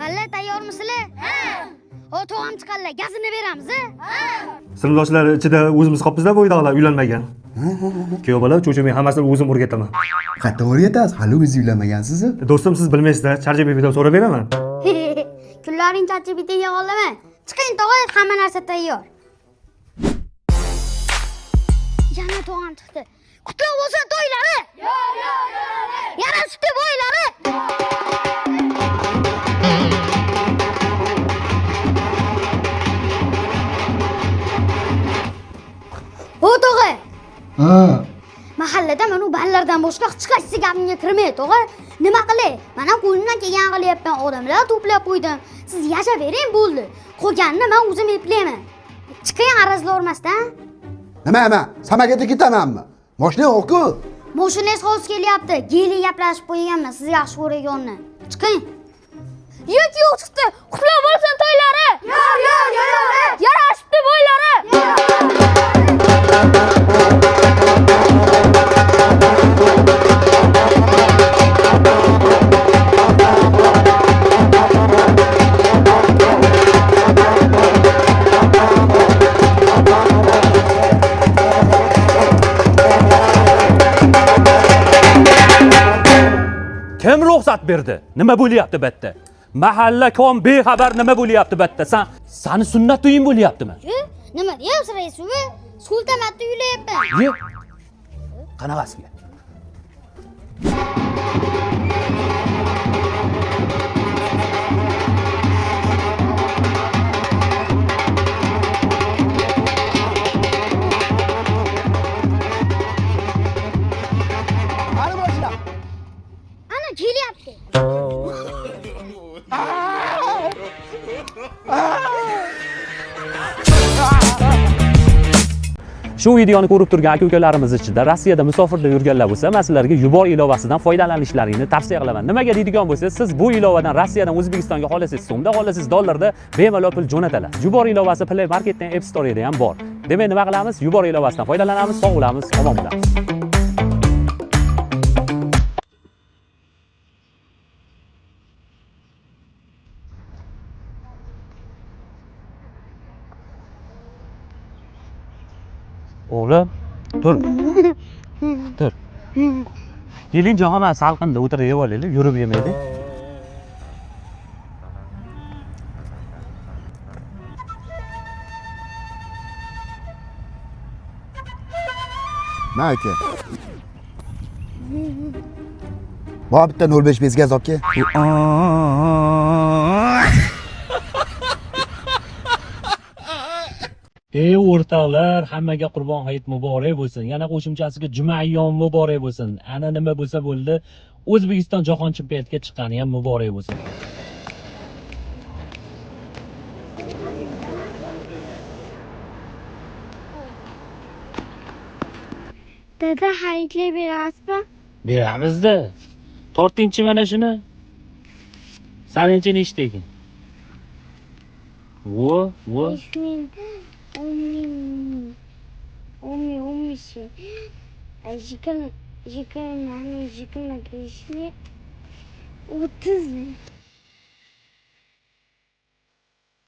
Balla tayyormisizlar? Ha. O tog'am chiqarlar, gazini beramiz, ha? Sinfdoshlar ichida o'zimiz qolibmiz-da, bo'ydoqlar uylanmagan. Kuyov bola cho'chimay hammasini o'zim o'rgataman. Qayerda o'rgatasiz? Hali o'zi uylanmagansiz. Do'stim, siz bilmaysiz-da, ChatGPTdan so'rab beraman. Kunlaring ChatGPTga olaman. Chiqing tog'a, hamma narsa tayyor. Yana tog'am chiqdi. Qutlug' bo'lsin to'ylari. Yana suti bo'ylari. O tog'a, Ha. mahallada mana u ballardan boshqa hech qaysi gapimga kirmaydi tog'a. Nima qilay? Mana qo'limdan kelgan qilyapman, odamlar to'plab qo'ydim. Siz yashab bering bo'ldi. Qolganini men o'zim eplayman. Chiqing arazlavermasdan. Nima nima? Samakatda ketamanmi? Mashina yo'q-ku. Mashinangiz hozir kelyapti. Geli gaplashib qo'yganman, siz yaxshi ko'rganni. Chiqing. Yo'q, yo'q chiqdi. Qutlug' bo'lsin to'ylari. Yo'q, yo'q, yo'q. Yarashibdi bo'ylari. Kim ruxsat berdi? Nima bo'lyapti bu yerda? Mahalla kom bexabar nima bo'lyapti bu yerda? San sani sunnat to'ying bo'lyaptimi? Nima deyapsiz rais buvi? Sultanatni uylayapman. Ye. Qanaqasiga? Qani mashina? Ana kelyapti. Shu videoni ko'rib turgan aka-ukalarimiz ichida Rossiyada musofirda yurganlar bo'lsa, men sizlarga Yubor ilovasidan foydalanishlaringni tavsiya qilaman. Nimaga deydigan bo'lsangiz, siz bu ilovadan Rossiyadan O'zbekistonga xohlasangiz so'mda, xohlasangiz dollarda bemalol pul jo'nata olasiz. Yubor ilovasi Play Marketdan, App Store'da ham bor. Demak, nima qilamiz? Yubor ilovasidan foydalanamiz, sog' bo'lamiz, omon bo'lamiz. O'g'lim, tur. Tur. Keling jahon, mana salqinda o'tirib yeb olaylik, yurib yemaylik. Ma aka. Bor bitta 0.5 bez gaz olib kel. Ey o'rtoqlar, hammaga Qurbon hayit muborak bo'lsin. Yana qo'shimchasiga juma ayyomi muborak bo'lsin. Ana nima bo'lsa bo'ldi. O'zbekiston jahon chempionatiga chiqqani ham muborak bo'lsin. Dada hayitli berasizmi? Beramizda. Tortingchi mana shuni. Saninchi nechta ekan? Vo, vo. 5000, 10000, 10000, 15000, 20, 20, 25 ming, 30 ming.